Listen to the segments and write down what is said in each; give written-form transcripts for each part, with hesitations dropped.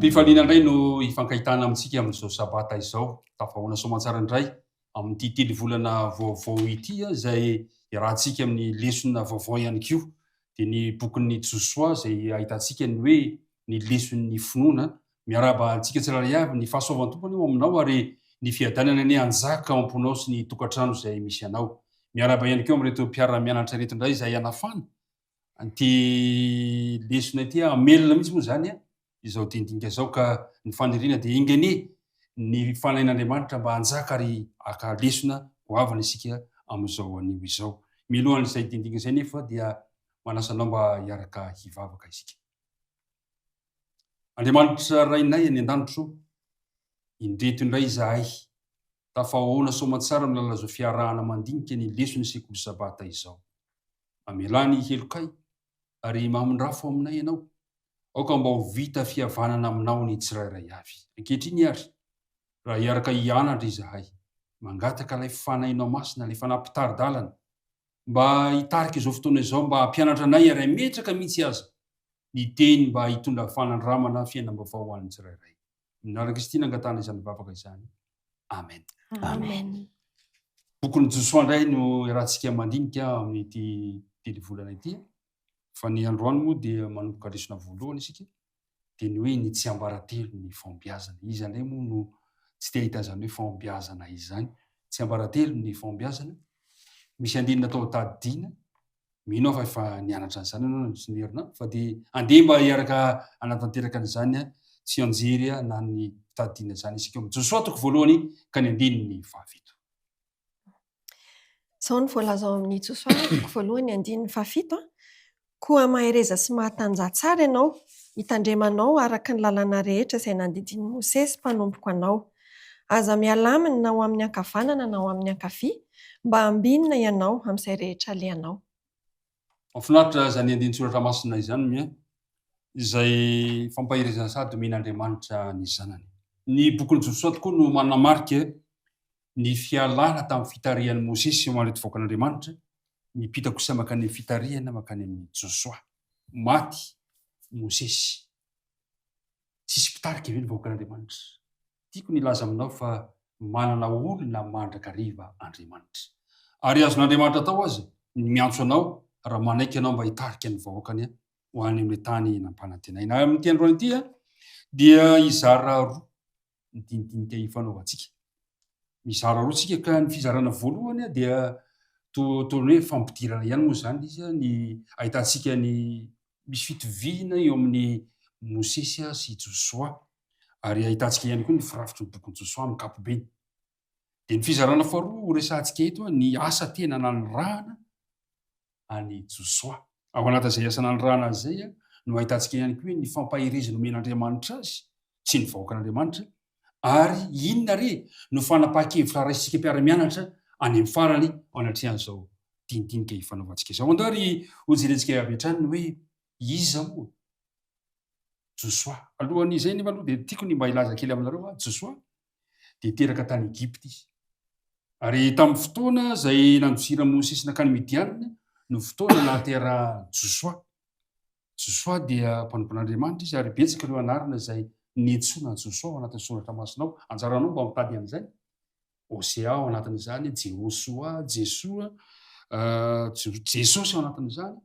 Am-pifaliana indray no hifankahitana amintsika amin'izao sabata izao. Tafahoana soamantsara indray amin'ity telivolana vaovao ity izay iarahantsika amin'ny lesona vaovao ihany koa. Dia ny bokin'ny Josoa izay ahitantsika ny hoe ny leson'ny finoana. Miarahaba antsika tsirairay avy, ny fahasoavan'ny Tompo anie ho aminao ary ny fiadanana anie hanjaka ao am-ponao sy ny tokantrano izay misy anao. Miarahaba ihany koa amin'ireto mpiara-mianatra ireto indray izay hanafana an'ity lesona ity, hamelona mihitsy moa izany izao dinidinika izao ka ny faniriana dia enga anie ny fanahin'Andriamanitra mba hanjaka ary haka lesona goavana isika amin'izao anio izao. Mialohan'izay dinidinika izay nefa dia manasa anao mba hiaraka hivavaka isika. Andriamanitra Rainay any an-danitra ô, indreto indray izahay, tafahoana soamantsara amin'ny alalan'izao fiarahana mandinika ny leson'ny sekoly Sabata izao. Mamelà ny helokay ary mamindrafo aminay Ianao. Aoka mba ho vita fihavanana aminao ny tsirairay avy. Ankehitriny àry, raha hiaraka hianatra izahay, mangataka ilay Fanahinao Masina, ilay Fanahy mpitari-dalana, mba hitarika izao fotoana izao, mba hampianatra anay ary hametraka mihitsy aza ny teny mba hitondra fanandramana fiainam-baovao ho an'ny tsirairay. Amin'ny anaran'i Kristy nangatahana izany vavaka izany. Amen. Amen. Bokin'i Josoa indray no iarahantsika mandinika amin'ity telivolana ity. Fa ny androany moa dia manomboka lesona voalohany isika, dia ny hoe ny tsiambaratelo ny fahombiazana. Iza indray moa no tsy te hahita an'izany hoe fahombiazana izany? Tsiambaratelo ny fahombiazana. Misy andininy natao tadidiana. Mino aho fa efa nianatra an'izany ianao nandritry ny herinandro fa dia andeha mba hiaraka hanatanteraka an'izany tsianjery na ny fitadidiana izany isika. Josoa toko voalohany ka ny andininy fahafito. Izao no voalaza ao amin'ny Josoa toko voalohany andininy fahafito. Koa mahereza sy mahatanjaha tsara ianao, hitandremanao araka ny lalàna rehetra izay nandidian'i Mosesy mpanompoko anao. Aza miala aminy na ho amin'ny ankavanana na ho amin'ny ankavia, mba hambinina ianao amin'izay rehetra alehanao. Mahafinaritra izany andinin-tsoratra masina izany Mia, izay fampaherezana sady omen'Andriamanitra ny zanany. Ny bokin'i Josoa tokoa no manamarika ny fialana tamin'ny fitarihan'i Mosesy ho an'ireto vahoakan'Andriamanitra, mipita kosa mankany amin'ny fitarihana mankany amin'i Josoa. Maty Mosesy. Tsisy mpitarika ve ny vahoakan'Andriamanitra? Tiako ny hilaza aminao fa manana olona mandrakariva Andriamanitra. Ary azon'Andriamanitra atao aza ny miantso anao raha manaiky ianao mba hitarika ny vahoakany ho any amin'ilay tany nampanantenaina. Ary amin'ity androany ity dia hizara roa ny dinidinika ifanaovantsika. Mizara roa tsika ka ny fizarana voalohany dia toa toa ny hoe fampidirana ihany moa izany izy ny ahitantsika ny misy fitoviana eo amin'ny Mosesy sy Josoa ary ahitantsika ihany koa ny firafitry ny bokin'i Josoa amin'ny ankapobeny. Dia ny fizarana faharoa ho resahantsika eto ny asa tena nanirahana an'i Josoa. Ao anatin'izay asa nanirahana azy izay no ahitantsika ihany koa ny fampaherezana omen'Andriamanitra azy sy ny vahoakan'Andriamanitra ary inona re no fanapahan-kevitra raisintsika mpiara-mianatra any amin'ny farany ao anatrehan'izao dinidinika ifanaovantsika izao. Andao ary hojerentsika avy hatrany ny hoe iza moa Josoa. Alohan'izay nefa aloha dia tiako ny mba hilaza kely aminareo fa Josoa dia teraka tany Egypta izy. Ary tamin'ny fotoana izay nandosiran'i Mosesy nankany Midianina no fotoana nahaterahan'i Josoa. Josoa dia mpanompon'Andriamanitra izy ary betsaka ireo anarana izay niantsoana an'i Josoa ao anatin'ny soratra masina ao. Anjaranao mba mitady an'izay. Hosea ao anatin'izany, Jehosoa, Jesoa, Jesosy ao anatin'izany.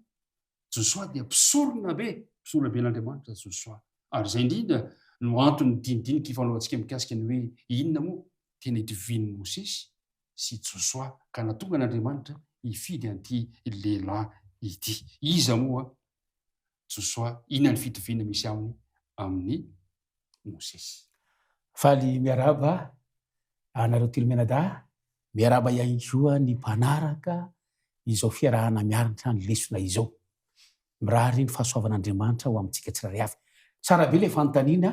Josoa dia mpisorona be, mpisorona ben'Andriamanitra Josoa. Ary izay indrindra no antony dinidinika ifanaovantsika mikasika ny hoe inona moa tena itovian'i Mosesy sy Josoa ka nahatonga an'Andriamanitra hifidy an'ity lehilahy ity. Iza moa Josoa? Inona ny fitoviana misy aminy amin'i Mosesy? Faly miarahaba anareo telo mianadahy, miarahaba ihany koa ny mpanaraka izao fiarahana mianatra ny lesona izao. Mirary ny fahasoavan'Andriamanitra ho amintsika tsirairay avy. Tsara be ilay fanontaniana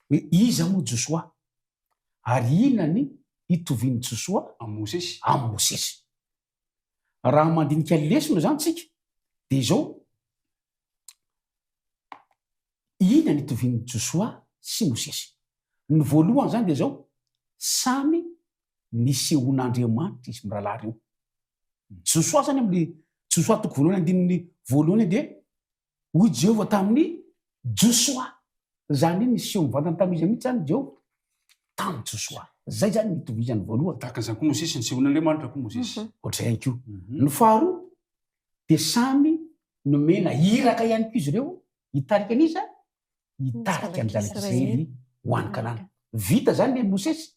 hoe iza moa Josoa? Ary inona ny itovian'i Josoa Amin'i Mosesy. amin'i Mosesy? Raha mandinika lesona izany tsika dia izao, inona ny itovian'i Josoa sy Mosesy? Ny voalohany izany dia izao, samy nisehoan'Andriamanitra izy mirahalahy ireo. Josoa izany amin'ny Josoa toko voalohany andininy voalohany dia hoy Jehovah tamin'i Josoa. Izany hoe niseho mivantana tamin'iza mihitsy izany Jehovah? Tamin'i Josoa. Izay izany ny itovizany voalohany. Tahaka izany koa Mosesy, nisehoan'Andriamanitra koa Mosesy. Ohatr'izay ihany koa. Ny faharoa dia samy nomena iraka ihany koa izy ireo hitarika an'iza? Hitarika ny zanak'Israely ho any Kanana. Vita izany le Mosesy,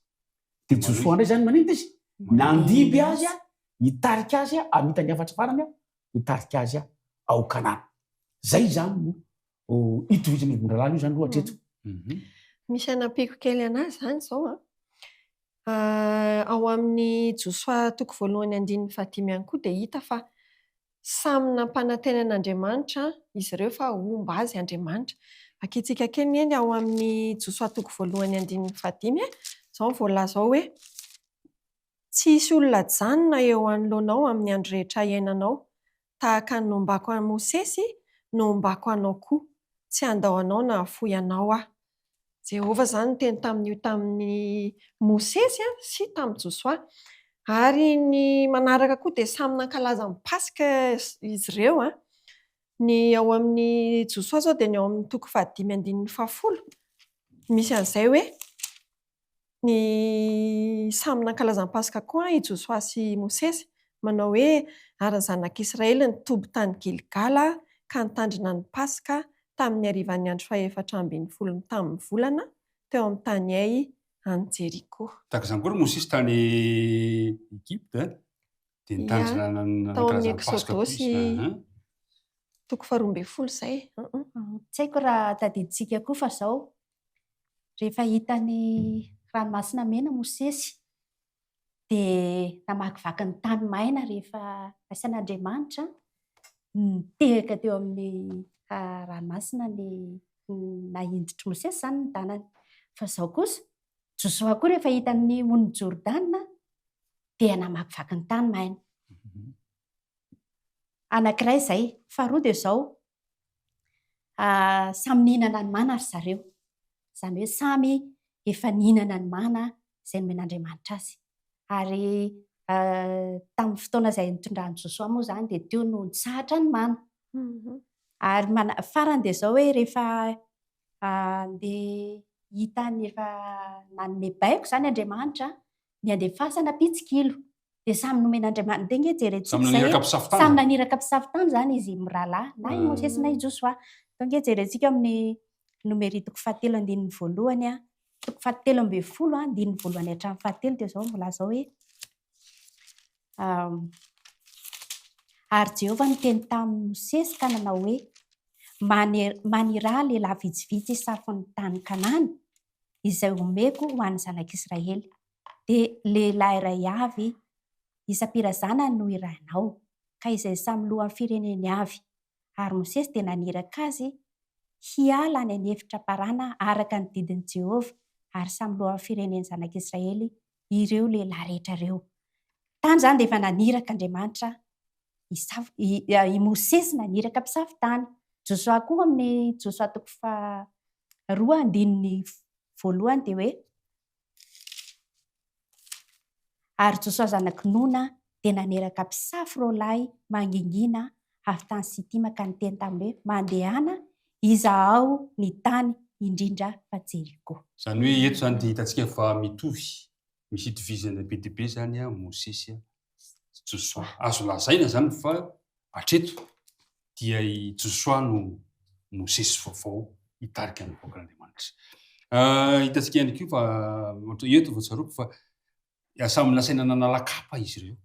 dia Josoa indray izany maninona izy? Nandimby azy, hitarika azy hamita ny hafatra farany, hitarika azy ao Kanana. Izay izany no itovizan'io vondrona io izany aloha hatreto. Misy anampiako kely anazy izany izao an. Ao amin'ny Josoa toko voalohany andininy fahadimy ihany koa dia hita fa samy nampanantenain'Andriamanitra izy ireo fa homba azy Andriamanitra. Vakintsika kely anie ny ao amin'ny Josoa toko voalohany andininy fahadimy e. Izao no voalaza ao hoe, Tsy hisy olona hijanona eo anoloanao amin'ny andro rehetra iainanao. Tahaka ny nombako an'i Mosesy no hombako anao koa. Tsy handao anao na hahafoy anao aho. Jehovah izany niteny tamin'io tamin'i Mosesy sy tamin'i Josoa. Ary ny manaraka koa dia samy nankalaza ny Paska izy ireo. Ny ao amin'ny Josoa izao dia ny ao amin'ny toko fahadimy andininy fahafolo. Misy an'izay hoe. Ny samy nankalaza ny Paska koa i Josoa sy i Mosesy, manao hoe, Ary ny zanak'Israely nitoby tany Gilgala ka nitandrina ny Paska tamin'ny harivan'ny andro fahefatra ambin'ny folon'ny tamin'ny volana, teo amin'ny tany hay any Jeriko. Tahaka izany koa ry Mosesy tany Egypta, dia nitandrina Tao amin'ny nankalaza ny Paska koa Eksodosy izy. toko faharoa ambin'ny folo izay. Tsy haiko raha tadidintsika koa fa izao, Rehefa hitan'ny Ranomasina Mena Mosesy, dia namakivaky ny tany maina rehefa nasain'Andriamanitra nitehaka teo amin'ny ranomasina ny nahinjitr'i Mosesy izany ny tanany. Fa izao kosa, Josoa koa rehefa hitan'ny onin'i Jordana dia namakivaky ny tany maina. Anankiray izay. Faharoa dia izao, samy nihinana ny mana ry zareo. Izany hoe samy efa nihinana ny mana izay nomen'Andriamanitra azy. Ary tamin'ny fotoana izay nitondran'i Josoa moa izany dia teo no nitsahatra ny mana. Ary farany dia izao hoe rehefa andeha hitany efa nanome baiko izany Andriamanitra ny handefasana mpitsikilo. Dia samy nomen'Andriamanitra, dia ange jerentsika Samy izay naniraka e, mpisafo tany samy izany. naniraka mpisafo tany izany izy mirahalahy, na i Mosesy na i Josoa. Dia ange jerentsika amin'ny Nomery toko fahatelo andininy voalohany a, toko fahatelo ambin'ny folo a, andininy voalohany hatramin'ny fahatelo dia izao no voalaza ao hoe, Ary Jehovah niteny tamin'i Mosesy ka nanao hoe, Maniraha lehilahy vitsivitsy hisafo ny tany Kanana, izay homeko ho an'ny zanak'Israely. Dia lehilahy iray avy isam-pirazanany no hirahinao, ka izay samy lohan'ny fireneny avy. Ary Mosesy dia naniraka azy hiala any an'efitra Parana araka ny didin'i Jehovah, ary samy lohan'ny firenen'ny zanak'Israely ireo lehilahy rehetra ireo. Tany izany dia efa naniraka Andriamanitra hisafo, i Mosesy naniraka mpisafo tany. Josoa koa amin'ny Josoa toko faharoa andininy voalohany dia hoe, Ary Josoa zanak'i Nona dia naneraka mpisafo roalahy mangingina avy tany Sitima ka niteny taminy hoe, Mandehana, izahao ny tany, indrindra fa Jeriko. Izany hoe eto izany dia hitantsika fa mitovy, misy itovizana be dia be izany Mosesy sy Josoa. Azo lazaina izany fa hatreto dia i Josoa no Mosesy vaovao hitarika ny vahoakan'Andriamanitra. Hitantsika ihany koa fa ohatra eto vao tsaroako fa samy nasaina nanala kapa izy ireo.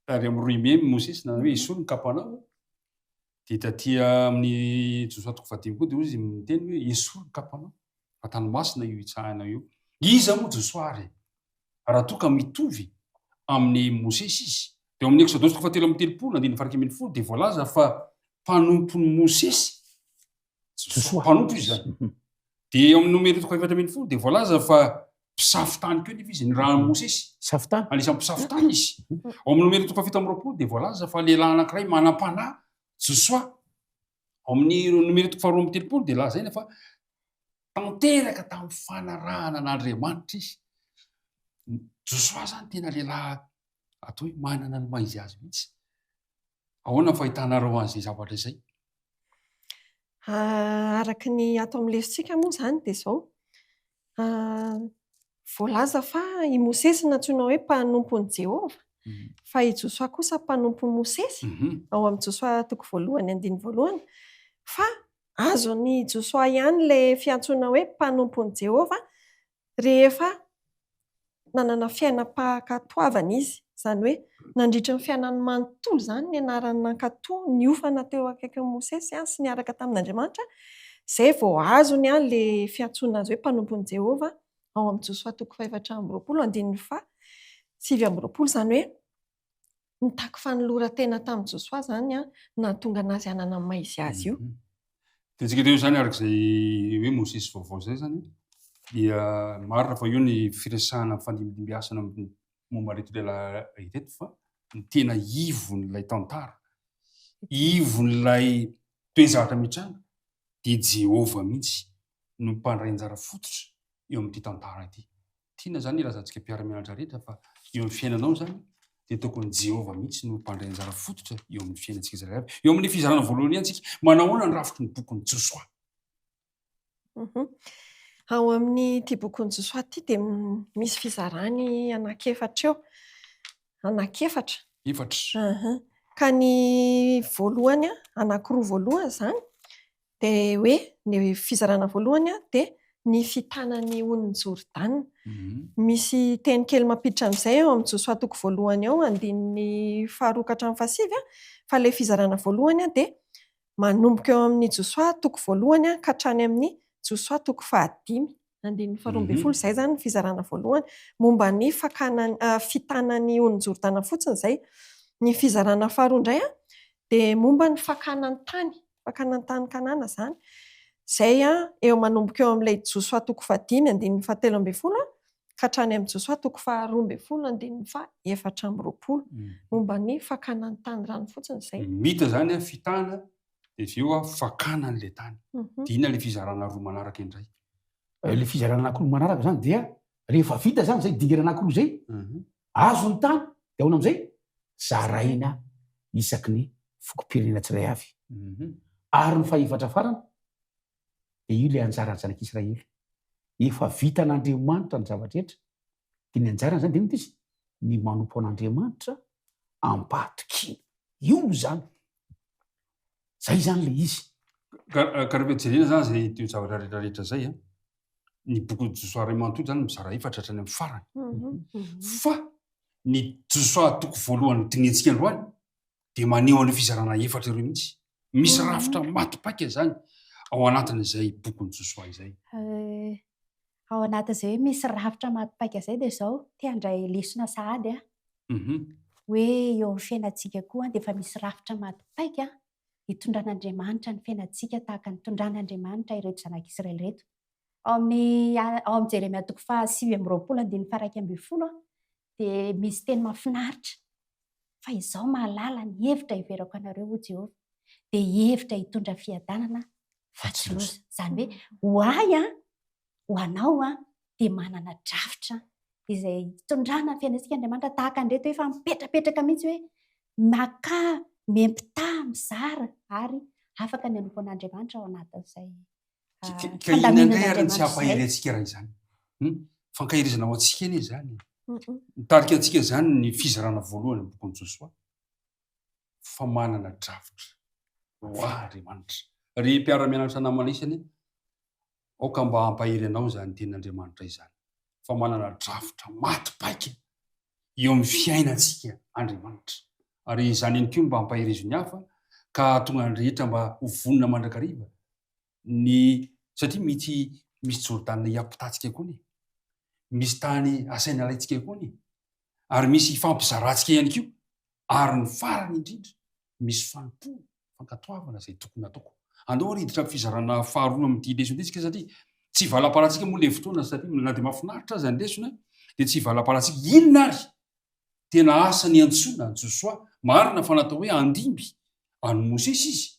Ary amin'ny rohy memy Mosesy nanao hoe esory ny kapanao. Dia taty amin'ny Josoa toko fahadimy koa dia hoy izy miteny hoe esory ny kapanao fa tany masina io hitsahanao io. Iza moa Josoa ary e? Raha toa ka mitovy amin'i Mosesy izy. Dia ao amin'ny Eksodosy toko fahatelo amby telopolo, andininy faha-iraika ambin'ny folo dia voalaza fa mpanompon'i Mosesy Josoa. Mpanompo izy izany. Dia eo amin'ny Nomery toko fahaefatra ambin'ny folo dia voalaza fa mpisafo tany koa nefa izy, nirahan'i Mosesy. Mpisafo tany. Anisan'ny mpisafo tany izy. Ao amin'ny Nomery toko fahafito amby roapolo dia voalaza fa lehilahy anankiray manam-panahy, Josoa. Ao amin'ny Nomery toko faharoa amby telopolo dia lazaina fa tanteraka tamin'ny fanarahana an'Andriamanitra izy. Josoa izany tena lehilahy atao hoe manana ny maha izy azy mihitsy. Ahoana ny fahitanareo an'izay zavatra izay? Araka ny ato amin'ny lesontsika moa izany dia izao, voalaza fa i Mosesy nantsoina hoe mpanompon'i Jehovah, fa i Josoa kosa mpanompon'i Mosesy, ao amin'ny Josoa toko voalohany andininy voalohany, fa azon'i Josoa ihany ilay fiantsoana hoe mpanompon'i Jehovah rehefa nanana fiainam-pankatoavana izy. Izany hoe nandritra ny fiainany manontolo izany nianarany nankatò, niofana teo akaikin'i Mosesy sy niaraka tamin'Andriamanitra, izay vao azony ilay fiantsoana azy hoe mpanompon'i Jehovah ao amin'ny Josoa toko fahefatra amby roapolo andininy faha 29. Izany hoe nitaky fanoloran-tena tamin'i Josoa izany nahatonga an'azy hanana ny maha izy azy io. Hitantsika teo izany araka izay hoe Mosesy vaovao izay izany dia marina fa io ny firesahana mifandimbidimbiasana momba ireto lehilahy ireto fa ny tena ivon'ilay tantara, ivon'ilay toe-javatra mitranga dia Jehovah mihitsy no mpandray anjara fototra eo amin'ity tantara ity. Tiana izany ilazantsika mpiara-mianatra rehetra fa eo amin'ny fiainanao izany dia tokony Jehovah mihitsy no mpandray anjara fototra eo amin'ny fiainantsika tsirairay avy. Eo amin'ny fizarana voalohany ihany tsika, manao ahoana ny rafitry ny bokin'i Josoa? Mhm. Ao amin'ity bokin'i Josoa ity dia misy fizarany anankiefatra eo. Anankiefatra. Efatra. Mhm. Ka ny voalohany, anankiroa voalohany izany, Dia hoe ny fizarana voalohany dia ny fitana ny onin'i Jordana. Misy teny kely mampiditra an'izay ao amin'ny Josoa toko voalohany ao, andininy faharoa ka hatramin'ny fahasivy, fa ilay fizarana voalohany dia manomboka eo amin'ny Josoa toko voalohany ka hatrany amin'ny Josoa toko fahadimy, andininy faharoa ambin'ny folo. Izay izany ny fizarana voalohany momba ny fakana fitana ny onin'i Jordana fotsiny izay. Ny fizarana faharoa indray dia momba ny fakana ny tany. Fakana ny tany Kanana izany. Izay eo manomboka eo amin'ilay Josoa toko fahadimy andininy fahatelo ambin'ny folo ka hatrany amin'ny Josoa toko faharoa ambin'ny folo andininy faha-24. Momba ny fakana ny tany rano fotsiny izay. Mita izany fitana dia avy eo fakana an'ilay tany. Dia inona ilay fizarana roa manaraka indray? Ilay fizarana anankiroa manaraka izany dia rehefa vita izany izay dingana anankiroa izay, azo ny tany dia ahoana amin'izay? Zaraina isaky ny fokom-pirenena tsiray avy. Ary ny fahefatra farany dia io ilay anjaran'ny zanak'Israely. Efa vitan'Andriamanitra ny zava-drehetra, dia ny anjarany izany dia inona izy? Ny manompo an'Andriamanitra am-pahatokiana. Io izany. Izay izany ilay izy. Ka rehefa jerena izany izay teo zavatra rehetra rehetra izay, ny bokin'i Josoa iray manontolo izany mizara efatra hatrany amin'ny farany. Fa ny Josoa toko voalohany hodinihantsika androany dia maneho an'ireo fizarana efatra ireo mihitsy. Misy rafitra maty paika izany ao anatin'izay bokin'i Josoa izay. Ao anatin'izay hoe misy rafitra maty paika izay dia izao, te handray lesona sahady aho. Hoe eo amin'ny fiainantsika koa dia efa misy rafitra maty paika hitondran'Andriamanitra ny fiainantsika tahaka ny nitondran'Andriamanitra ireto zanak'Israely ireto. Ao amin'ny ao amin'ny Jeremia toko faha 29 andininy faha 11 dia misy teny mahafinaritra fa izaho mahalala ny hevitra heverako anareo hoy Jehovah dia hevitra hitondra fiadanana fa tsy loza. Izany hoe ho ahy an, ho anao an, dia manana drafitra izay hitondrana ny fiainantsika Andriamanitra tahaka an'ireto efa mipetrapetraka mihitsy hoe makà, miampitaha, mizara ary afaka ny hanompo an'Andriamanitra ao anatin'izay Ka inona indray ary ny tsy hampahery antsika raha izany? Hmm? Fankaherezana ho antsika anie izany. Mitarika antsika izany ny fizarana voalohany ny bokin'i Josoa fa manana drafitra ho ahy Andriamanitra. Ry mpiara-mianatra namana isany, aoka mba hampahery anao izany tenin'Andriamanitra izany fa manana drafitra maty paika eo amin'ny fiainantsika Andriamanitra. Ary izany ihany koa mba hampaherezo ny hafa ka hahatonga ny rehetra mba ho vonona mandrakariva ny satria mety misy Jordana hiampitantsika koa ny misy tany asaina alaintsika koa ny ary misy hifampizarantsika ihany koa ary ny farany indrindra misy fanompoana fankatoavana izay tokony ataoko. Andao ary hiditra amin'ny fizarana faharoa amin'ity lesona ity isika satria tsy hivalamparantsika moa ilay fotoana satria na dia mahafinaritra aza ny lesona dia tsy hivalamparantsika. Inona ary tena asa niantsoana an'i Josoa? Marina fa natao hoe handimby an'i Mosesy izy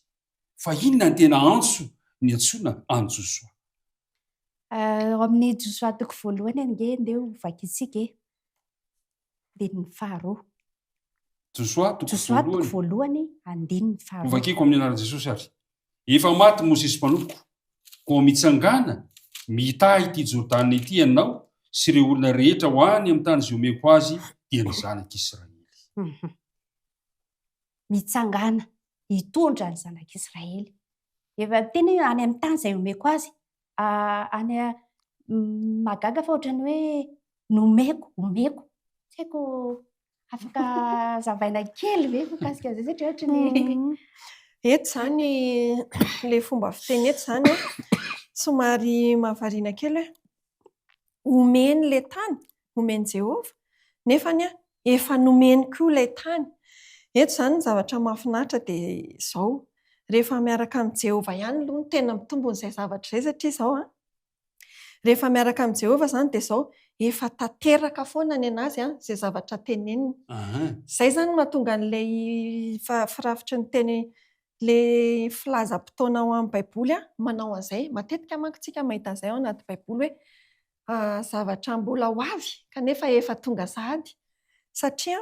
fa inona ny tena antso niantsoana an'i Josoa? Ao amin'ny Josoa toko voalohany ange ndeha ho vakintsika e. Andininy faharoa. Josoa toko Josoa toko voalohany. voalohany, andininy faharoa. Hovakiko amin'ny anaran'i Jesosy ary. Efa maty Mosesy mpanompoko, koa mitsangàna, mitaha ity Jordana ity ianao sy ireo olona rehetra ho any amin'ny tany izay omeko azy, dia ny zanak'Israely. Mitsangàna, hitondra ny zanak'Israely. Efa niteny hoe any amin'ny tany izay omeko azy. Any mahagaga fa ohatran'ny hoe nomeko, omeko. Tsy haiko afaka hazavaina kely ve mikasika an'izay satria ohatran'ny. Eto izany ilay fomba fiteny eto izany an, somary mahavariana kely hoe omeny ilay tany, omen'i Jehovah, nefa anie efa nomeny koa ilay tany. Eto izany ny zavatra mahafinaritra dia izao, rehefa miaraka amin'i Jehovah ihany aloha no tena mitombina izay zavatra izay satria izao an, rehefa miaraka amin'i Jehovah izany dia izao, efa tanteraka foana ny an'azy an, izay zavatra teneniny. Izay izany no mahatonga an'ilay firafitry ny teny, ilay filazam-potoana ao amin'ny Baiboly an, manao an'izay. Matetika manko isika mahita an'izay ao anaty Baiboly hoe zavatra mbola ho avy kanefa efa tonga sahady. Satria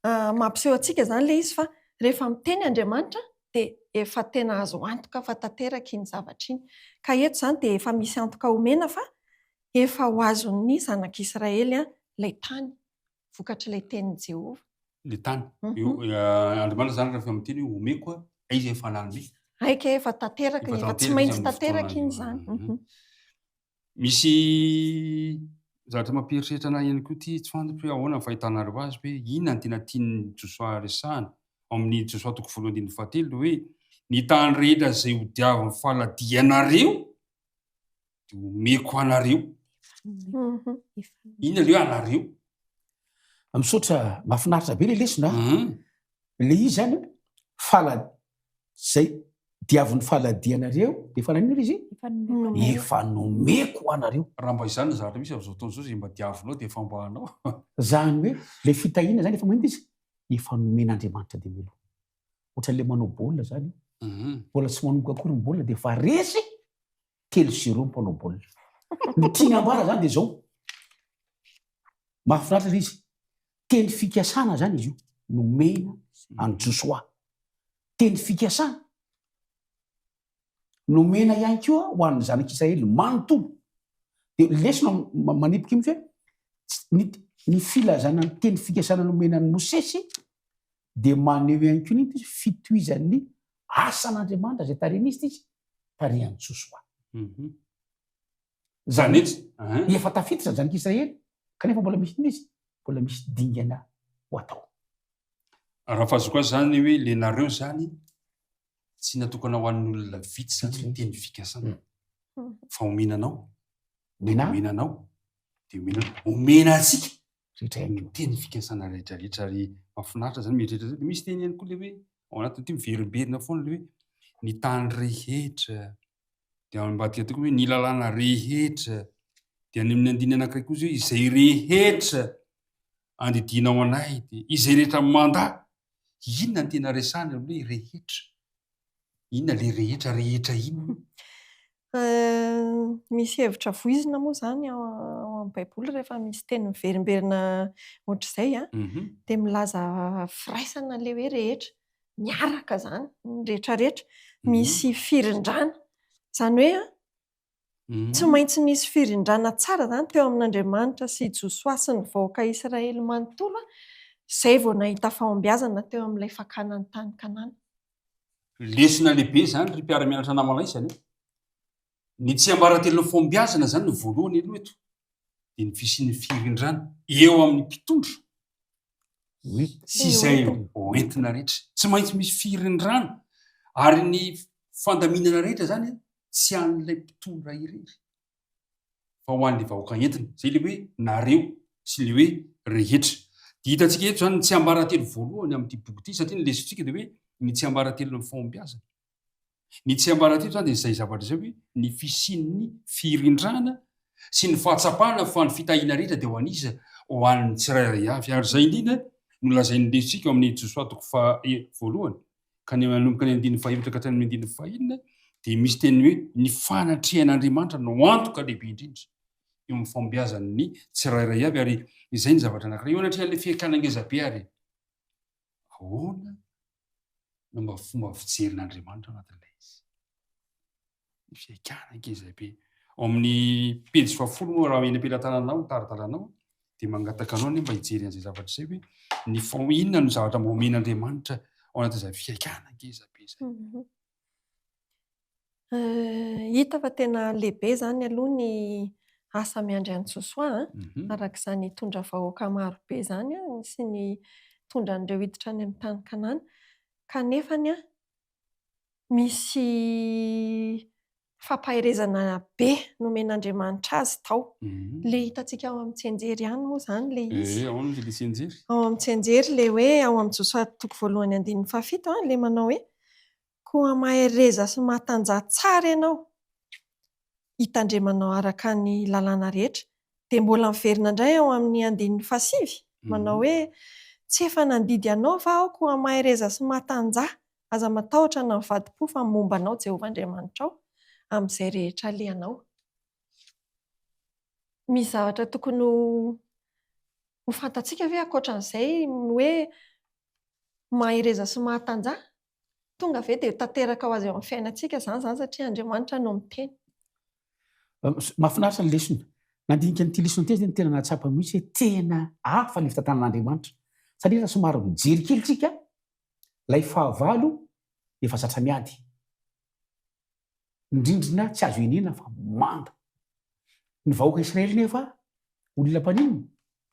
mampiseho antsika izany ilay izy fa rehefa miteny Andriamanitra dia efa tena azo antoka fa tanteraka iny zavatra iny. Ka eto izany dia efa misy antoka omena fa efa ho azon'ny zanak'Israely ilay tany, vokatr'ilay tenin'i Jehovah. Ilay tany. Andriamanitra izany rehefa miteny hoe omeko, aiza efa nanome? Aika efa tanteraka, efa tsy maintsy tanteraka iny izany. Misy zavatra mampieritreritra anah ihany koa ity, tsy fantatro hoe ahoana ny fahitanareo azy hoe inona no tena tian'i Josoa resahana ao amin'ny Josoa toko voalohany andininy fahatelo hoe ny tany rehetra izay hodiavin'ny faladianareo dia omeko anareo. Inona ilay hoe anareo? Misaotra, mahafinaritra be ilay lesona. Ilay izy izany fala Zay diavin'ny faladianareo dia efa naninona izy? Efa nomeko ho anareo. Raha mba izany ny zavatra misy amin'izao fotoana izao, izay mba diavinao dia efa mba anao. Zany hoe ilay fitahiana zany efa maninona izy? Efa nomen'Andriamanitra dia mialoha. Ohatran'ilay manao baolina zany io. Mbola tsy manomboka akory ny baolina dia efa resy 3 sy 2 ny mpanao baolina. Ny tiany ambara zany dia izao, mahafinaritra ilay izy, teny fikasana zany izy io, nomena an'i Josoa. Teny fikasana nomena ihany koa ho an'ny zanak'Israely manontolo. Dia lesona manipika mihitsy hoe ny, ny filazana ny teny fikasana nomena an'i Mosesy dia maneho ihany koa ny fitohizan'ny asan'Andriamanitra izay tarihina izy izy tarihan'i Josoa. Mhm. Zany hoe efa tafiditra ny zanak'Israely kanefa mbola misy inona izy? Mbola misy dingana ho atao. Raha fahazoako azy zany hoe le nareo zany tsy natokana ho an'ny olona vitsy zany ny teny fikasana mm. fa omena anao, omena anao, dia omena omena antsika rehetra ihany koa. Teny fikasana rehetra rehetra ary mahafinaritra zany mieritreritra zany. Misy teny ihany koa le hoe ao anatin'ity miverimberina foana le hoe ny tany rehetra dia ao ambadika aty koa hoe ny lalàna rehetra dia any amin'ny andininy anankiray koa izy hoe izay rehetra andidianao anay dia izay rehetra mandà inona ny tena resahana amin'ny hoe rehetra Inona le rehetra rehetra inona? Misy hevitra voizina moa izany ao amin'ny Baiboly rehefa misy teny miverimberina ohatr'izay an, dia milaza firaisana ilay hoe rehetra, miaraka izany ny rehetrarehetra, misy firindrana. Izany hoe an, Tsy maintsy nisy firindrana tsara izany teo amin'Andriamanitra sy i Josoa sy ny vahoaka Israely manontolo, izay vao nahita fahombiazana teo amin'ilay fakana ny tany Kanana. Lesona lehibe izany ry mpiara-mianatra namana isany e! Ny tsiambaratelon'ny fahombiazana izany no voalohany aloha eto, dia ny fisian'ny firindrana eo amin'ny mpitondra sy izay hoentina rehetra. Tsy maintsy misy firindrana ary ny fandaminana rehetra izany tsy an'ilay mpitondra irery fa ho an'ilay vahoaka entina. Izay ilay hoe nareo sy ilay hoe rehetra. Dia hitantsika eto izany ny tsiambaratelo voalohany amin'ity boky ity satria ny lesontsika dia hoe ny tsiambaratelon'ny fahombiazana. Ny tsiambaratelo izany dia izay zavatra izay hoe ny fisian'ny firindrana sy ny fahatsapana fa ny fitahiana rehetra dia ho an'iza? Ho an'ny tsirairay avy. Ary izay indrindra no lazain'ny lesontsika ao amin'ny Josoa toko faha voalohany ka ny manomboka ny andininy fahefatra ka hatramin'ny andininy fahenina dia misy teny hoe ny fanatrehan'Andriamanitra no antoka lehibe indrindra eo amin'ny fahombiazan'ny tsirairay avy ary izay ny zavatra anankiray eo anatrehan'ilay fihaikana ngeza be ary ahoana? no mba fomba fijerin'Andriamanitra ao anatin'ilay izy. Ny fihaikana ngeza be. Ao amin'ny pejy fahafolo moa raha eny am-pelatananao ny tari-dalanao dia mangataka anao anie mba hijery an'izay zavatra izay hoe ny fo- inona no zavatra mba omen'Andriamanitra ao anatin'izay fihaikana ngeza be izay. Mhm. Eh, hita fa tena lehibe izany aloha ny asa miandry an'i Josoa an, Mhm. araka izany hitondra vahoaka maro be izany an, sy ny hitondra an'ireo hiditra any amin'ny tany Kanana. Kanefany an, misy fampaherezana be nomen'Andriamanitra azy tao. Ilay hitantsika ao amin'ny tsianjery ihany moa izany ilay izy. Eh, ahoana ilay tsianjery? Ao amin'ny tsianjery ilay hoe ao amin'ny Josoa toko voalohany andininy fahafito an, ilay manao hoe koa mahereza sy matanjaha tsara ianao hitandremanao araka ny lalàna rehetra. Dia mbola miverina indray ao amin'ny andininy fahasivy manao hoe tsy efa nandidy anao va aho koa mahereza sy matanjaha Aza matahotra na mivadi-po fa momba anao Jehovah Andriamanitrao amin'izay rehetra alehanao. Misy zavatra tokony ho fantatsika ve ankoatran'izay hoe mahereza sy mahatanjaha? Tonga ve dia tanteraka ho azy eo amin'ny fiainantsika izany izany satria Andriamanitra no miteny? Mahafinaritra ny lesona. Nandinika an'ity lesona ity aho dia tena nahatsapa mihitsy hoe tena hafa ny fitantanan'Andriamanitra. Satria raha somary mijery kely tsika Ilay fahavalo efa zatra miady. Ny rindrina tsy azo iniana fa manda. Ny vahoaka Israely nefa olona mpaninona?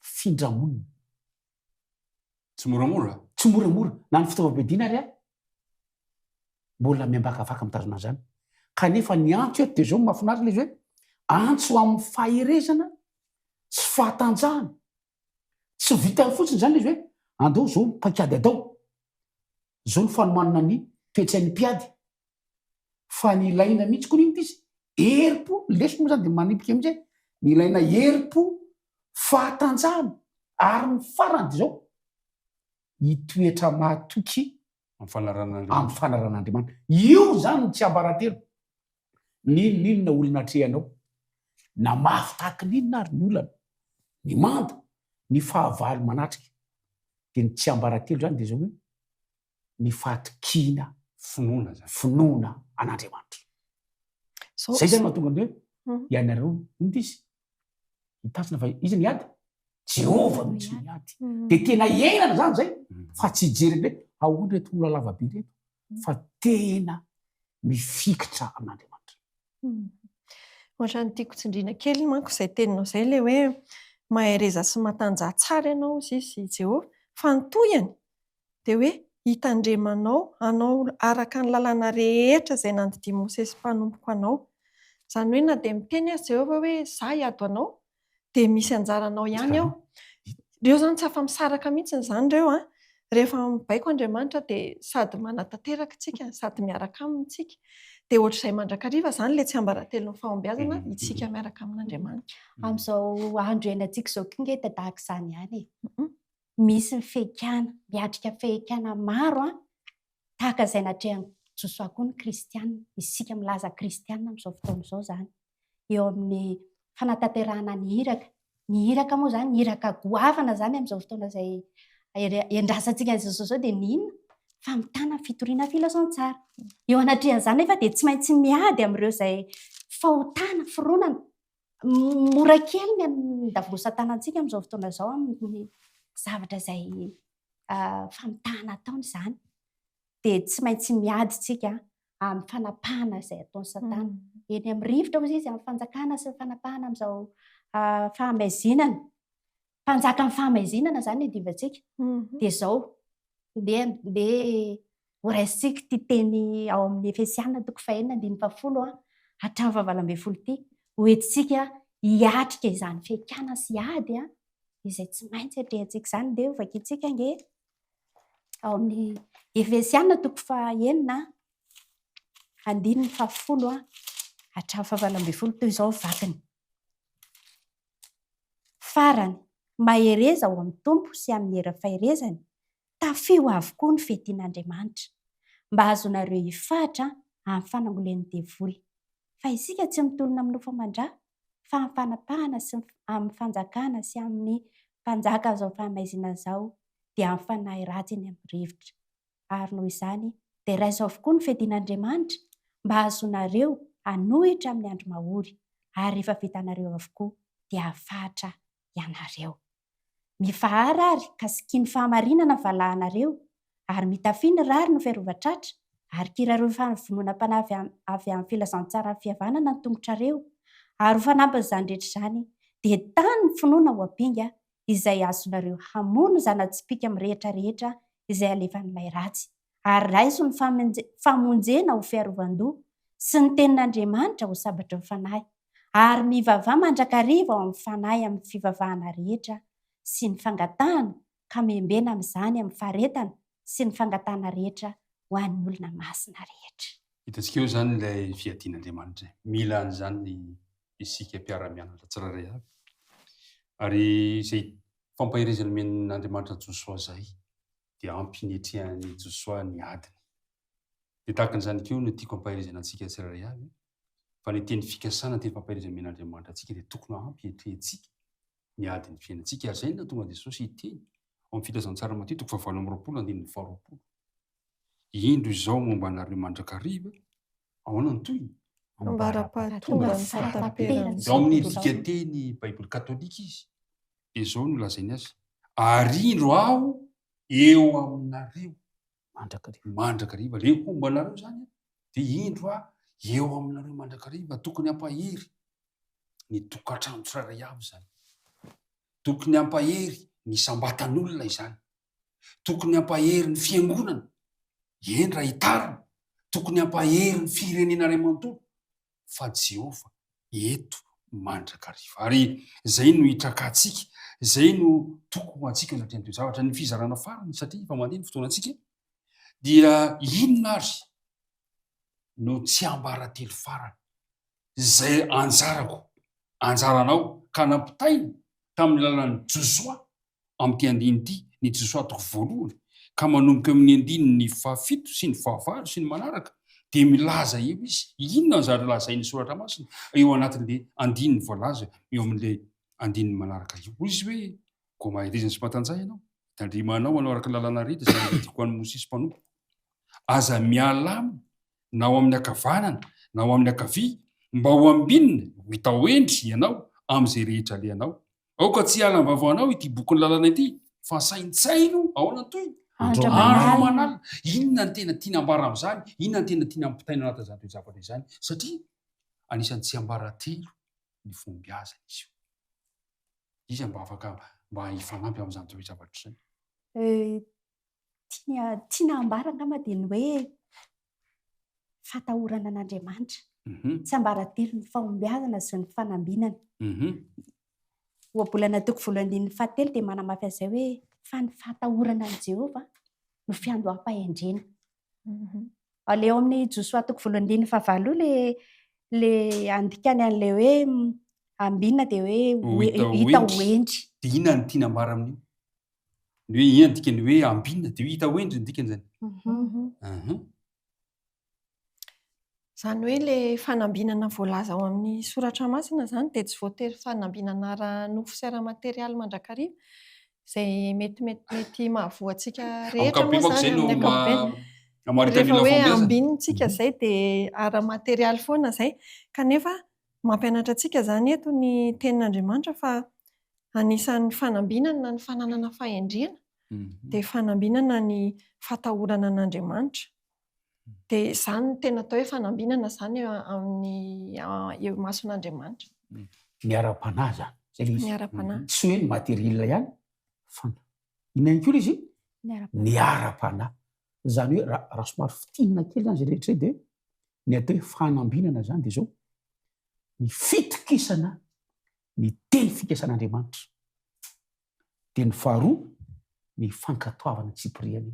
Mpifindramonina. Tsy moramora? Tsy moramora. Na ny fitaovam-piadiana ary mbola miambakavaka mitazona an'izany. Kanefa ny antso eto dia izao no mahafinaritra ilay izy hoe antso amin'ny faherezana sy fahatanjahana. Tsy vitany fotsiny izany ilay izy hoe andao izao ny paikady atao, izao ny fanomanana ny toe-tsain'ny mpiady, fa ny ilaina mihitsy koa n'inona izy, herim-po, ny lesona moa izany dia manipika mihitsy hoe ny ilaina herim-po, fahatanjahana, ary ny farany dia izao, hitoetra mahatoky Amin'ny fanarahan'Andriamanitra. Amin'ny fanarahan'Andriamanitra. Io izany no tsiambaratelo. N'inon'inona olana atrehanao, na mafy tahaka ny inona ary ny olana, ny manda, ny fahavalo manatrika, dia ny tsiambaratelo izany dia izao hoe ny fahatokiana, Finoana izany. finoana an'Andriamanitra. Izay izany no mahatonga ny hoe ianareo, inona izy? Hitazona fa iza ny ady? Jehovah mihitsy no miady. Dia tena iainana izany izay fa tsy hijery hoe ahoana ireto olona lava be ireto fa tena mifikitra amin'Andriamanitra. Ohatran'ny tiako tsindriana kely manko izay teninao izay ilay hoe mahereza sy matanjaha tsara ianao hozy izy Jehovah fa ny tohiny dia hoe hitandremanao hanao araka ny lalàna rehetra izay nandidian'i Mosesy mpanompoko anao. Izany hoe na dia miteny aza Jehovah hoe izaho hiady ho anao, dia misy anjaranao ihany ao. Ireo izany tsy afa-misaraka mihitsy izany ireo an. Rehefa mibaiko Andriamanitra dia sady manatanteraka isika sady miaraka aminy isika. Dia ohatr'izay mandrakariva izany ilay tsiambaratelon'ny fahombiazana, isika miaraka amin'Andriamanitra. Amin'izao andro iainantsika izao koa ange dia tahaka izany ihany e. Misy ny fehikana, miatrika fehikana maro an, tahaka izay natrehan'i Josoa koa ny kristiana, isika milaza kristiana amin'izao fotoana izao izany, eo amin'ny fanatanterahana ny iraka. Ny iraka moa izany, ny iraka goavana izany amin'izao fotoana izay iandrasantsika an'izao izao dia ny inona? Famitana ny fitoriana filazantsara. Eo anatrehan'izany nefa dia tsy maintsy miady amin'ireo izay fahotana, fironana. Mora kely ny andavosan-tanantsika amin'izao fotoana izao amin'ny zavatra izay famitahana ataony izany. Dia tsy maintsy miady isika amin'ny fanapahana izay ataon'i Satana. Eny amin'ny rivotra hozy izy, amin'ny fanjakana sy ny fanapahana amin'izao fahamaizinana. Mpanjakan'ny fahamaizinana izany ny iadivantsika. Dia izao, ndeha ndeha horaisintsika ity teny ao amin'ny Efesiana toko fahenina andininy fahafolo hatramin'ny fahavalo ambin'ny folo ity. Hoentintsika hiatrika izany fihaikana sy ady izay tsy maintsy atrehantsika izany. Ndeha hovakintsika ange ao amin'ny Efesiana toko fahenina andininy fahafolo hatramin'ny fahavalo ambin'ny folo toy izao ny vakiny. Farany, mahereza ao amin'ny Tompo sy amin'ny herin'ny faherezany, tafio avokoa ny fetian'Andriamanitra, mba hahazoanareo hifahatra amin'ny fanangolen'ny devoly. Fa isika tsy mitolona amin'ny nofo aman-dra, fa amin'ny fanapahana sy amin'ny fanjakana sy amin'ny mpanjakan'izao fahamaizinana izao, dia amin'ny fanahy ratsy eny amin'ny rivotra. Ary noho izany, Dia raiso avokoa ny fiadian'Andriamanitra mba hahazoanareo hanohitra amin'ny andro mahory, ary rehefa vitanareo avokoa dia hahafahatra ianareo. Mifahara àry ka sikino fahamarinana ny valahanareo, ary mitafia ny rariny ho fiarovan-tratra, ary kiraroy fahavononam-panahy avy avy amin'ny filazantsaran'ny fihavanana ny tongotrareo, ary ho fanampin'izany rehetra izany, dia tano ny finoana ho ampinga izay azonareo hamono zana-tsipìka mirehitra rehetra izay alefan'ilay ratsy, ary raiso ny famonjena ho fiarovan-doha sy ny tenin'Andriamanitra ho sabatry ny fanahy, ary mivavaha mandrakariva ao amin'ny fanahy amin'ny fivavahana rehetra sy ny fangatahana ka miambena amin'izany amin'ny faharetana sy ny fangatahana rehetra ho an'ny olona masina rehetra. Hitantsika eo izany ilay fiadian'Andriamanitra e. Mila an'izany isika mpiara-mianatra tsirairay avy. Ary izay fampaherezana omen'Andriamanitra an'i Josoa izay dia ampy niatrehan'i Josoa ny adiny. Dia tahaka an'izany koa no tiako hampaherezana antsika tsirairay avy, fa ny teny fikasana, ny teny fampaherezana omen'Andriamanitra antsika dia tokony ho ampy hiatrehantsika ny adin'ny fiainantsika. Ary izay no nahatonga an'i Jesosy hiteny ao amin'ny Filazantsara Matio toko fahavalo amby 20 andininy faharoapolo. Indro izao momba anareo mandrakariva. Ahoana ny tohiny? Ambara-pahatonga ny fahataperan'izao Ao amin'ny dikanteny Baiboly katolika izy dia izao no lazainy azy, Ary indro aho eo aminareo mandrakariva. Mandrakariva. Ilay homba anareo izany dia indro aho eo aminareo mandrakariva. Tokony hampahery ny tokantrano tsirairay avy izany. Tokony hampahery ny isam-batan'olona izany. Tokony hampahery ny fiangonana, eny raha hitarina, tokony hampahery ny firenena iray manontolo fa Jehovah eto mandrakariva. Ary izay no hitrakantsika, izay no toko ho antsika eo anatrehan'ireo zavatra. Ny fizarana farany, satria efa mandeha ny fotoanantsika, dia inona ary no tsiambaratelo farany izay anjarako, anjaranao, ka nampitaina tamin'ny alalan'i Josoa amin'ity andininy ity, ny Josoa toko voalohany, ka manomboka eo amin'ny andininy fahafito sy ny fahavalo sy ny manaraka, dia milaza eo izy, inona ny zavatra lazain'ny Soratra Masina eo anatin'ilay andininy voalaza eo amin'ilay andininy manaraka io. Hoy izy hoe, Koa mahereza sy matanjaha ianao, tandremanao hanao araka ny lalàna rehetra izay nandidiako an'i Mosesy mpanompoko. Aza miala aminy na ho amin'ny ankavanana na ho amin'ny ankavia, mba ho ambinina, ho hita ho hendry ianao amin'izay rehetra alehanao. Aoka tsy hiala amin'ny vavanao ity bokin'ny lalàna ity, fa saintsaino, ahoana ny tohiny? Andro Andro aman'alina. aman'alina. Inona no tena tiana ambara amin'izany? Inona no tena tiana ampitaina anatin'izany toe-javatra izany? Satria anisan'ny tsiambaratelo ny fahombiazana izy io. Iza mba afaka mba hifanampy amin'izany toe-javatra izany? Eh, tiana tiana ambara angamba dia ny hoe fatahorana an'Andriamanitra. Mhm. Tsiambaratelo ny fahombiazana sy ny fanambinana. Mhm. Ohabolana toko voalohany andininy fahatelo dia manamafy an'izay hoe fa ny fahatahorana an'i Jehovah no fiandoham-pahendrena. Ilay ao amin'ny Josoa toko voalohany andininy fahavalo io le le andikany an'ilay hoe ambinina dia hoe Ho hita ho hita ho hendry. hendry. Dia inona no tiana ambara amin'io? Ny hoe inona ny dikany hoe ambinina dia hoe hita ho hendry ny dikany izany. Mhm. Izany hoe ilay fanambinana voalaza ao amin'ny soratra masina izany dia tsy voatery fanambinana ara-nofo sy ara-materialy mandrakariva, izay mety mety mety mahavoa antsika rehetra moa izany amin'ny ankapobeny. Rehefa hoe ambinina isika izay dia ara-materialy foana izay, kanefa mampianatra antsika izany eto ny tenin'Andriamanitra fa anisan'ny fanambinana ny fananana fahendrena, dia fanambinana ny fatahorana an'Andriamanitra. Dia izany no tena atao hoe fanambinana izany eo amin'ny eo imason'Andriamanitra. Ny ara-panahy izany. Izay ilay izy. Ny ara-panahy. Tsy hoe ny materiel ihany fa inona ihany koa ilay izy? Ny ara-panahy. Izany hoe raha raha somary fintinina kely izany izay rehetra izay dia ny atao hoe fanambinana izany dia izao, ny fitokisana ny teny fikasan'Andriamanitra. Dia ny faharoa, ny fankatoavana tsipiriany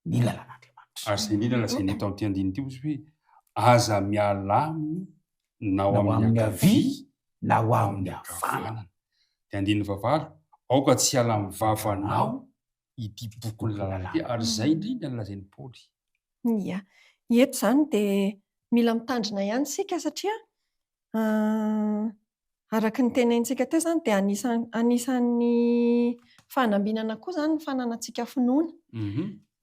ny lalàn'Andriamanitra. Ary izay indrindra lazainy eto amin'ity andininy ity hozy hoe, Aza miala aminy na ho amin'ny havia na ho amin'ny havanana. Dia andininy fahavalo, Aoka tsy hiala amin'ny vavanao ity bokin'ny lalàna ity. Ary izay indrindra no lazain'i Paoly. Ia. Eto izany dia mila mitandrina ihany isika satria Araka ny tenenintsika teo izany dia anisan- anisan'ny fanambinana koa izany ny fananantsika finoana.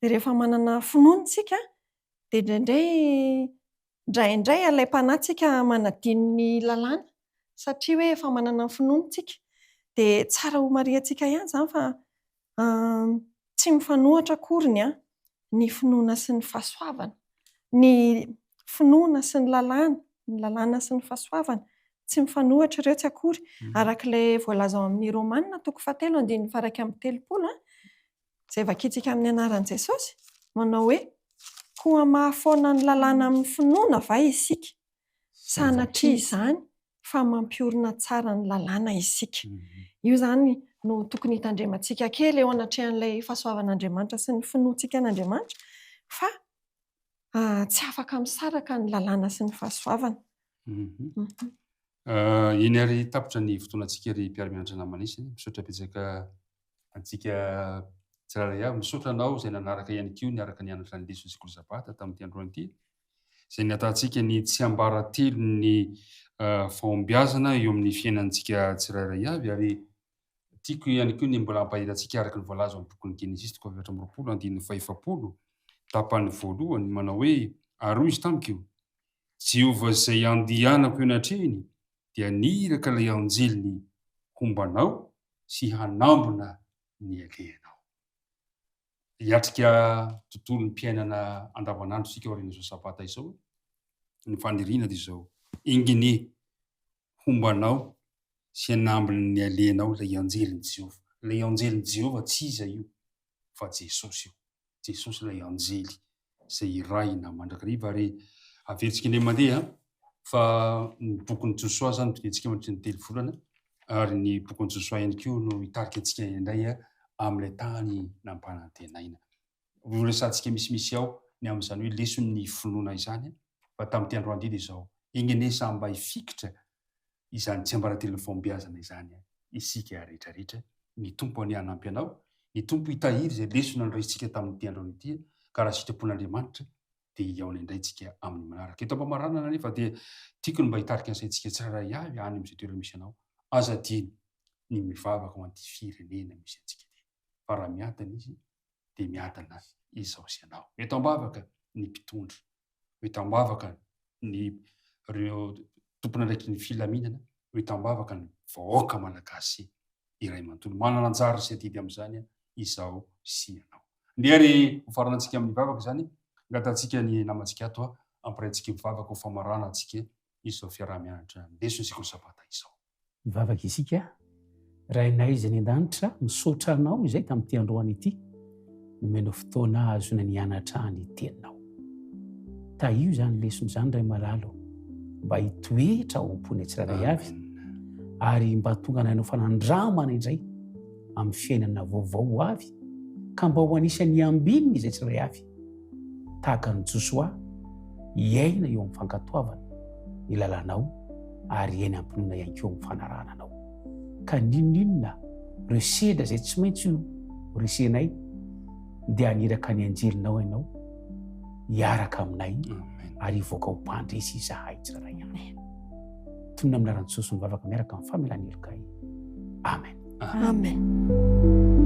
Dia rehefa manana finoana isika. Dia indraindray indraindray alaim-panahy tsika manadino ny lalàna satria hoe efa manana ny finoana tsika. Dia tsara ho marihantsika ihany izany fa tsy mifanohitra akory ny ny finoana sy ny fahasoavana. Ny finoana sy ny lalàna, ny lalàna sy ny fahasoavana, tsy mifanohitra ireo tsy akory. Araka ilay voalaza ao amin'ny Romana toko fahatelo andininy faha-31, izay vakintsika amin'ny anaran'i Jesosy, manao hoe, Koa mahafoana ny lalàna amin'ny finoana va isika? Sanatria izany, fa mampiorina tsara ny lalàna isika. Io izany no tokony hitandremantsika kely eo anatrehan'ilay fahasoavan'Andriamanitra sy ny finoantsika an'Andriamanitra, fa tsy afaka misaraka ny lalàna sy ny fahasoavana. Eny ary tapitra ny fotoanantsika ry mpiara-mianatra namana isany. Misaotra betsaka antsika tsirairay avy. Misaotra anao izay nanaraka ihany koa niaraka nianatra ny leson'ny sekoly sabata tamin'ity androany ity. Izay niatantsika ny tsiambaratelon'ny fahombiazana eo amin'ny fiainantsika tsirairay avy ary tiako ihany koa ny mbola hampahery antsika araka ny voalaza ao amin'ny bokin'ny Genesisy toko faha-24 andininy faha-40 tapany voalohany manao hoe ary hoy izy tamiko Jehovah izay andianako eo anatrehiny dia niraka ilay anjeliny homba anao sy hanambina ny alehanao. Hiatrika tontolom-piainana andavanandro isika aorian'izao Sabata izao. Ny faniriana dia izao, enga anie homba anao sy hanambina ny alehanao ilay anjelin'i Jehovah. Ilay anjelin'i Jehovah tsy iza io fa Jesosy io. Jesosy ilay anjely izay irahina mandrakariva ary averintsika indray mandeha fa ny bokin'i Josoa izany dinihintsika mandritra ny telo volana ary ny bokin'i Josoa ihany koa no hitarika antsika indray amin'ilay tany nampanantenaina. Ho resahantsika misimisy ao ny amin'izany hoe leson'ny finoana izany fa tamin'ity androany ity dia izao, enga anie samy mba hifikitra izany tsiambaratelon'ny fahombiazana izany isika rehetra rehetra. Ny Tompo anie hanampy anao, ny Tompo hitahiry izay lesona noraisintsika tamin'ity androany ity ka raha sitrapon'Andriamanitra dia hihaona indray tsika amin'ny manaraka. Eto am-pamaranana anefa dia tiako ny mba hitarika ny saintsika tsirairay avy any amin'izay toerana misy anao. Aza adino ny mivavaka ho an'ity firenena misy antsika ity fa raha miadana izy dia miadana izaho sy ianao. Eto am-bavaka ny mpitondra, ho eto am-bavaka ny ireo tompon'andraikitry ny filaminana, ho eto am-bavaka ny vahoaka malagasy iray manontolo. Manana anjara sy adidy amin'izany izaho sy ianao. Ndeha ary hofaranantsika amin'ny vavaka izany, angatahantsika ny namantsika ato hampiraintsika mivavaka ho famaranantsika izao fiaraha-mianatra ny leson'ny sekoly sabata izao. Hivavaka isika. Rainay izay any an-danitra, misaotra Anao izay tamin'ity androany ity, nomenao fotoana ahazoana nianatra ny Teninao. Tahio izany lesona izany, Ray malala ô, mba hitoetra ao am-ponay tsirairay avy, ary mba tonga nanao fanandramana indray amin'ny fiainana vaovao ho avy, ka mba ho anisan'ny ambininy izay tsirairay avy. tahaka an'i Josoa, hiaina eo amin'ny fankatoavana ny lalànao ary hiaina am-pinoana ihany koa amin'ny fanarahana anao. Ka n'inon'inona ireo sedra izay tsy maintsy ho resenay dia haniraka ny anjelinao ianao hiaraka aminay ary hivoaka ho mpandresy izahay tsirairay avy. Tonona amin'ny anaran'i Jesosy mivavaka miaraka amin'ny famelan'ny helokay. Amen. Amen.